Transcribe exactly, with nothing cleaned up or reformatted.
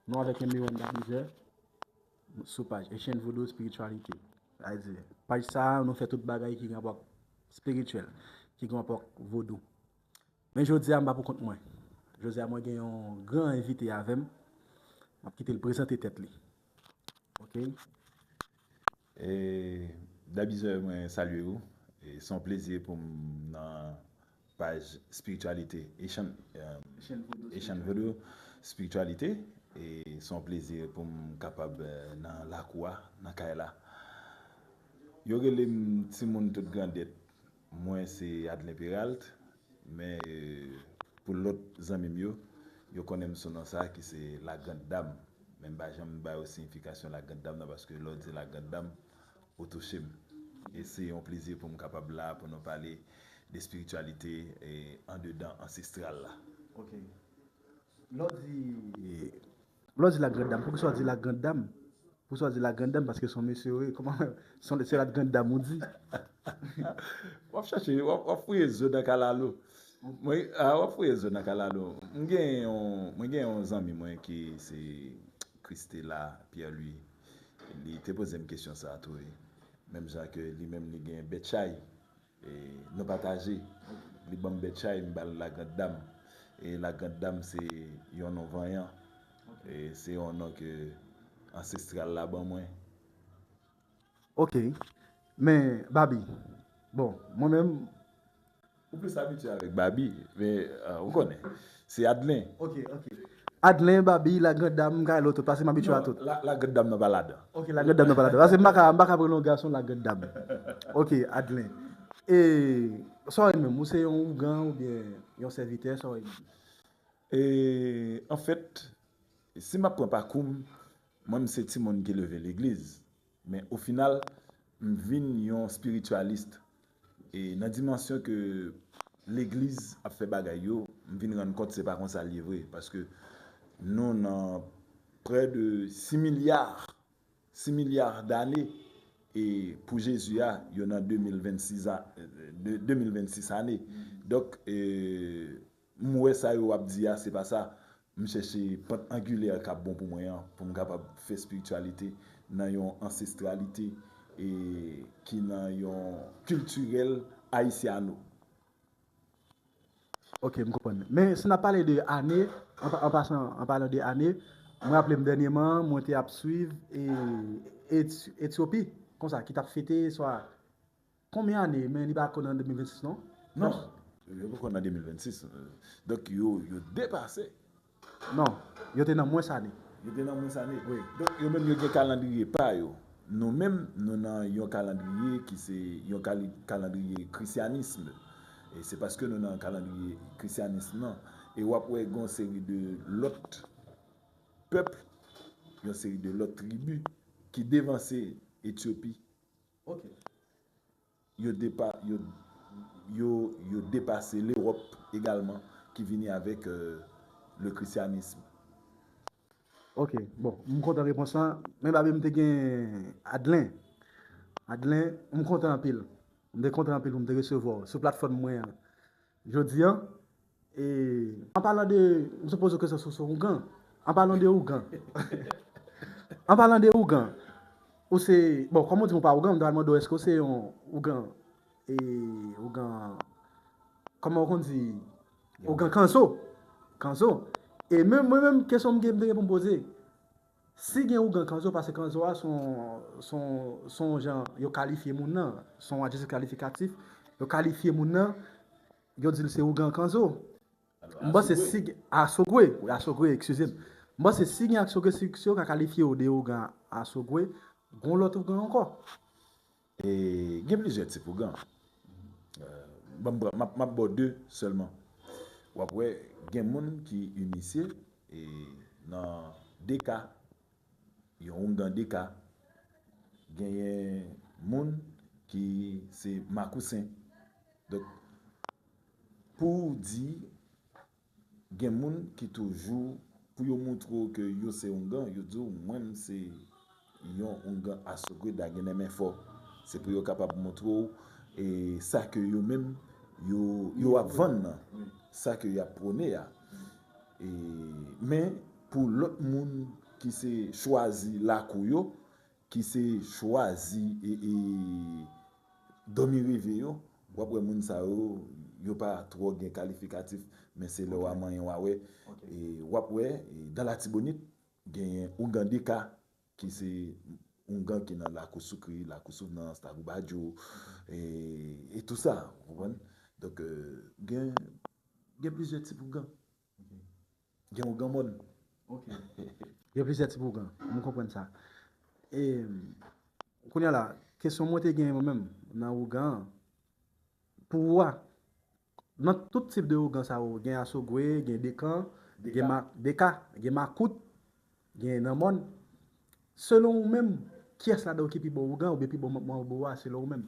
Nou avèk M B one Dabizè sou paj Echann Vodou Espirityalite. Sa vle di, paj sa a, nou fè tout bagay ki gen rapò ak espirityèl, ki gen rapò ak vodou. Men jodi a, m pa pou kont mwen. Jodi a, mwen gen yon gran envite avè m. M ap kite l prezante tèt li. Oke? E Dabizè, mwen salye ou. E se yon plezi pou m nan paj espirityalite, Echann, Echann Vodou Espirityalite. E se yon plezi pou m kapab eh, nan lakou a, nan kay la. Yo rele m timoun tout grandèt. Mwen se Adlen Peralt, men eh, pou lòt zanmi m yo, yo konnen m sou non sa ki se La Grande Dame. Men m pa janm ba yo siyifikasyon La Grande Dame nan, paske lè w di La Grande Dame, ou touche m. E se yon plezi pou m kapab la pou nou pale de espirityalite e andedan ansestral la. Ok. Lè w di, lè w di La Grande Dame, poukisa w di La Grande Dame? Poukisa w di La Grande Dame? Paske se yon mesye, wi. Kòman, se yon- se La Grande Dame ou di? W ap chache, w ap, w ap fouye zo nan kalalou. Mwen, a, w ap fouye zo nan kalalou. Mwen gen yon, mwen gen yon zanmi mwen ki se Christela Pierre Louis. Li te poze m kesyon sa a tou, wi. Menm jan ke li menm li gen bèt chay. E nou pataje. Li ban m bèt chay, m ba l La Grande Dame. E La Grande Dame se yon non vanyan. E se yon non ke ansestral la ban mwen. Ok. Men, Babi, bon, mwen menm, Ou plis abitye avèk Babi, men ah, ou konnen. Se Adlen. Ok, ok. Adlen, Babi, La Grande Dame, m ka rele w tout, paske m abitye a tout. La, La Grande Dame nan pa ladan. Ok, La Grande Dame nan pa ladan. Paske m pa ka, m pa ka pran yon gason La Grande Dame. Ok, Adlen. E, sa w ye menm, ou se yon ougan oubyen yon sèvitè, sa w ye menm? E, anfèt, si m ap pran pakou m, mwen m se timoun ki leve legliz. Men o final, m vin yon espirityalist. E nan dimansyon ke legliz ap fè bagay yo, m vin rann kont se pa konsa l ye vre. Paske nou nan prè de sis milya, sis milya dane, e pou Jezi a, yo nan de mil vennsis a, de, de mil vennsis ane. Donk, e, m wè sa yo ap di a, se pa sa. M chèche pant angilyè k ap bon pou mwen an, pou m kapab fè espirityalite nan yon ansestralite e ki nan yon kiltirèl ayisyano. Ok, m konprann. Men si n ap pale de ane, an, pa- an pasan, an palan de ane, mwen raple m dènyèman, mwen te ap swiv e, Eti- Etyopi, konsa, ki t ap fete, swa, konbyen ane, men li pa ko nan de mil vennsis non? Non, yo poko nan de mil vennsis. Donk yo, yo depase. Non, yo te nan mwens ane. Yo te nan mwens ane. Wi. Donk yo menm yo gen kalandriye pa yo. Nou menm, nou nan yon kalandriye ki se yon kali- kalandriye krisyanism. E se paske nou nan kalandriye krisyanism nan. E w ap wè gen yon seri de lòt pèp, yon seri de lòt tribi ki devanse Etyopi. Ok. Yo depa, yo, yo, yo depase Lewòp egalman, ki vini avèk euh, le christianisme. Ok, bon, m kontan repons lan. Men Babi, m te gen Adlen. Adlen, m kontan anpil. M te kontan anpil pou m te resevwa w sou platfòm mwen an. Jodi an, e, an palan de, m se poze w kesyon sou, sou ougan. An palan de ougan. An palan de ougan, ou se, bon, kòm ou di m ou pa ougan, m ta mande w èske w se yon ougan, e, ougan, kòman w konn di, ougan kanzo. Kanzo. E menm, mwen menm, kesyon m gen, m te gen pou m poze, si gen ougan kanzo, paske kanzo a se yon, se yon, se yon jan yo kalifye moun nan, se yon adjektif kalifikatif, yo kalifye moun nan, yo di l se ougan kanzo. M panse si gen, asogwe, wi, asogwe, eskize m. M panse si gen asogwe, si, si yo ka kalifye w de ougan asogwe, gon lòt ougan ankò. E gen plizyè tip ougan. Euh, ban m pran, m ap, m ap ba w de sèlman. W ap wè, gen moun ki inisye e nan de ka, yon ougan de ka. Genyen moun ki se makousen. Donk, pou w di, gen moun ki toujou, pou yo montre w ke yo se ougan, yo di w, mwen, m se yon ougan asogwe dagen nan men fò. Se pou yo kapab montre w e sa ke yo menm, yo, yo ap vann nan, sa ke y ap pwone a. E, men, pou lòt moun ki se chwazi lakou yo, ki se chwazi e, e dòmi reve yo, w ap wè moun sa yo, yo pa twò gen kalifikatif, men se lè w a manyen w a wè. E w ap wè, e dan Latibonit, genyen ougan de ka, ki se oungan ki nan Lakou Soukri, Lakou Souvnans, Lakou Badjo, e, e tou sa, ou konprann? Donk, euh, gen, gen plizyè tip oungan. Gen oungan mòn. Gen plizyè tip oungan. M konprann sa. E, kounye a la, kesyon mwen te gen mwen menm nan oungan an, pou ou a, nan tout tip de oungan sa yo, gen asogwe, gen dekan, gen ma, deka, gen makout, gen nan mòn. Selon ou menm, kiyès ladan yo ki pi bon oungan oubyen pi bon manbo a, selon ou menm?